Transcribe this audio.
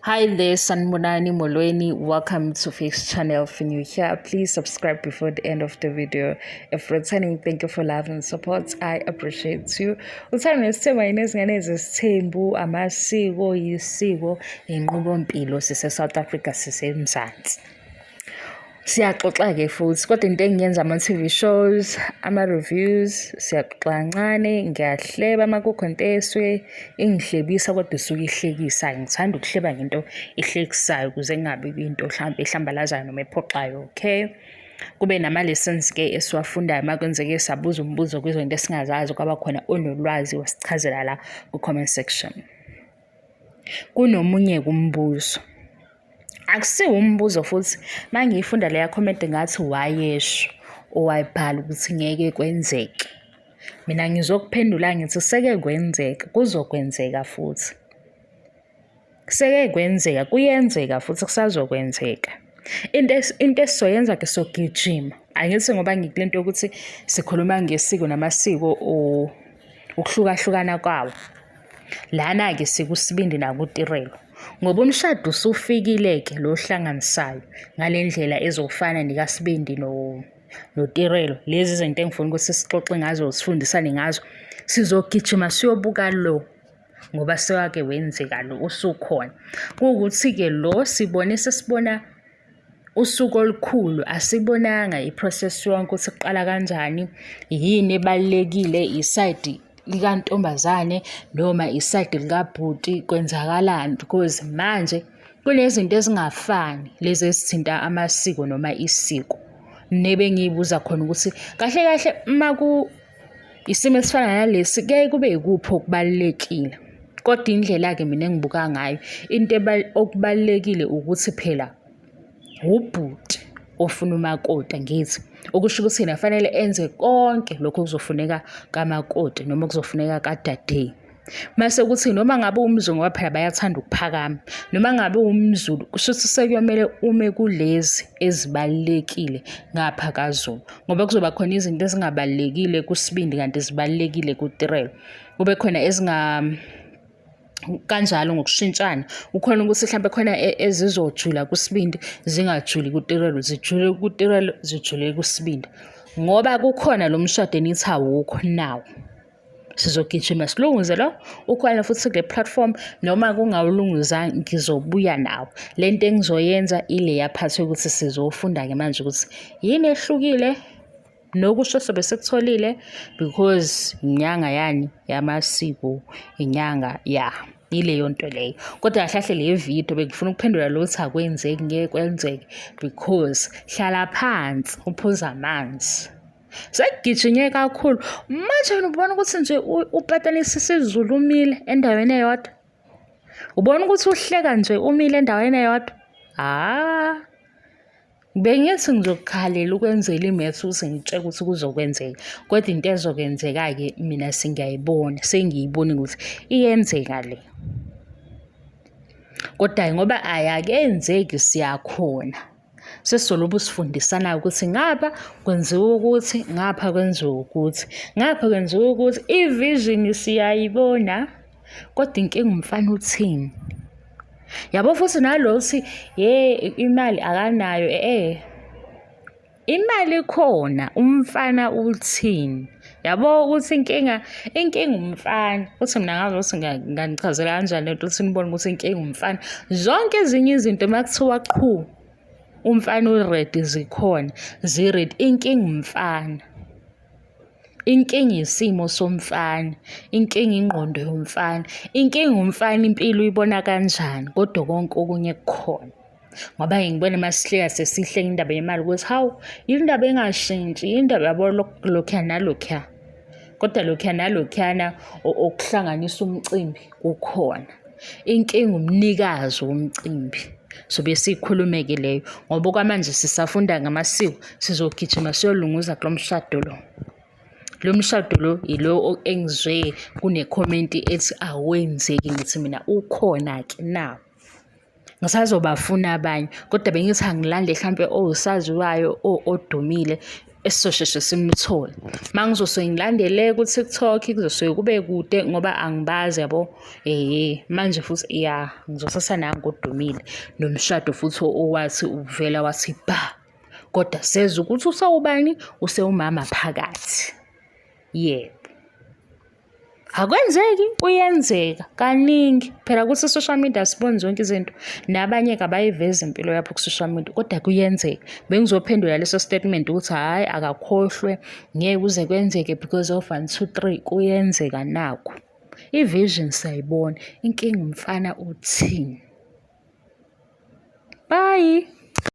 Hi there, Sanibonani Molweni. Welcome to Fix Channel. If you're new here, please subscribe before the end of the video. If returning, thank you for love and support. I appreciate you. Uthando nesithembu ayinezingane zesithembu, amasiko, yisiko, inqubompilo sise South Africa, sisemzansi. Siyaxoxa-ke futhi kodwa into engiyenza ama-TV shows, ama-reviews, siyaxoxa kancane, ngiyahleba uma kukhona into esuke ingihlebisa kodwa isuke ihlekisa. Ngithanda ukuhleba ngento ehlekisayo ukuze kungabi into hlampe ehlambalazayo noma ephoxayo, okay? Kube nama-lessons-ke esiwafundayo uma kwenzeke sabuza umbuzo kwizinto esingazazi kwaba khona onolwazi wasichazela la ku-comment section. Kunomunye-ke umbuzo. Akusiwo umbuzo futhi uma ngiyifunda leya comment ngathi wayesho owayibhala ukuthi ngeke kwenzeke. Mina ngizokuphendula ngithi seke kwenzeka, kuzokwenzeka futhi. Seke kwenzeka, kuyenzeka futhi kusazokwenzeka. Into esizoyenza-ke sogijima. Angithi ngoba ngikule nto yokuthi sikhuluma ngesiko namasiko or ukuhlukahlukana kwawo. Lana-ke sikuSibindi nakuTirelo. Ngoba umshado usufikile-ke lo ohlanganisayo ngale ndlela ezofana nekaSibindi noTirelo. Lezi zinto engifuna ukuthi sixoxe ngazo, sifundisane ngazo. Sizogijima siyobuka lo ngoba sewake wenzeka lo usukhona. Kuwukuthi-ke lo sibone sesibona usuku olukhulu asibonanga i-process yonke ukuthi kuqala kanjani, yini ebalulekile, isayidi likantombazane noma isayidi likabhuti kwenzakalani because manje kunezinto ezingafani lezi ezithinta amasiko noma isiko. Nebengiyibuza khona ukuthi kahle kahle uma ku isimo esifana nalesi kuyaye kube yikuphi okubalulekile. Kodwa indlela-ke mina engibuka ngayo into okubalulekile ukuthi phela ubhuti ofuna umakoti angithi okusho ukuthi yena fanele enze konke lokho okuzofuneka kamakoti noma okuzofuneka kadade. Mase kuthi noma ngabe umZulu ngoba phela bayathanda ukuphakama, noma ngabe umZulu kusho ukuthi sekuyomele ume kulezi ezibalulekile ngapha kaZulu ngoba kuzoba khona izinto ezingabalulekile kuSibindi kanti zibalulekile kuTirelo. Kube khona ezinga kanjalo ngokushintshana ukhona ukuthi mhlawumbe khona ezizojula kuSibindi zingajuli kuTirelo, zijule kuTirelo, zijule kuSibindi ngoba kukhona lo mshado enithi awukho nawo. Sizogijima silunguze lo ukhona futhi kule platform noma kungawulunguza ngizobuya nawo. Le nto engizoyenza ileya phathi yokuthi sizofunda-ke manje ukuthi yini ehlukile nokusho sobe sikutholile because inyanga yani yamasiko inyanga ya yileyo nto leyo. Kodwa kahle kahle le video bengifuna ukuphendula lo ukuthi akwenzeki ngeke kwenzeke because hlala phansi uphuze amanzi. Sekugijinye kakhulu manje wena ubona ukuthi nje upatanisa isiZulu umile endaweni eyodwa. Ubona ukuthi uhleka nje umile endaweni eyodwa. Ah. Bengithi ngizokukhalela ukwenzela i-maths ukuthi ngitshele ukuthi kuzokwenzeka. Kodwa into ezokwenzeka-ke mina sengiyayibona, sengiyibona ukuthi iyenzeka le. Kodwa ngoba ayakenzeki siyakhona. Sesizolobu sifundisana ukuthi ngapha kwenziwa ukuthi, ngapha kwenziwa ukuthi, ngapha kwenziwa ukuthi, i-vision siyayibona. Kodwa inkinga umfana uthini? Yabo futhi nalo uthi ye imali akanayo eh imali ikhona umfana uthini? Yabo ukuthi inkinga inkinga umfana uthi mina ngazi ukuthi nganichazela kanjani lento ukuthi nibone ukuthi inkinga umfana. Zonke ezinye izinto uma kuthiwa qhu umfana u-ready zikhona zi-ready inkinga umfana. Inkinga isimo somfana, inkinga ingqondo yomfana, inkinga umfana impilo uyibona kanjani kodwa konke okunye kukhona. Ngoba ngibona uma sihleka sesihleka indaba yemali ukuthi hawu yindaba engashintshi, yindaba yabo lokhuya nalokhuya. Kodwa lokhuya nalokhuyana okuhlanganisa umcimbi kukhona. Inkinga umnikazi womcimbi. Sobe siyikhulume-ke leyo ngoba okwamanje sisafunda ngamasiko, sizogijima siyolunguza kulo mshado lo. Lo mshado lo yilo engizwe kunekhomenti ethi awenzeki ngithi mina ukhona-ke nawu. Ngisazobafuna abanye kodwa bengithi angilande hlampe owusaziwayo odumile. Esizosheshe simthole. Uma ngizosuke ngilandele ku-TikTok kuzosuke kube kude ngoba angibazi yabo. Ehhe manje futhi ya ngizothatha nangu odumile nomshado futhi owathi uvela wathi bha. Kodwa sezwa ukuthi usewubani usewumama phakathi. Yebo. Akwenzeki, kuyenzeka kaningi. Phela kuse-social media asiboni zonke izinto. Nabanye-ke abayivezi impilo yabo ku-social media, kodwa kuyenzeka. Bengizophendula leso statement ukuthi hhayi akakhohlwe, ngeke kuze kwenzeke because of one, two, three, kuyenzeka nakhu. I-vision siyayibona, inkinga umfana uthini? Bye.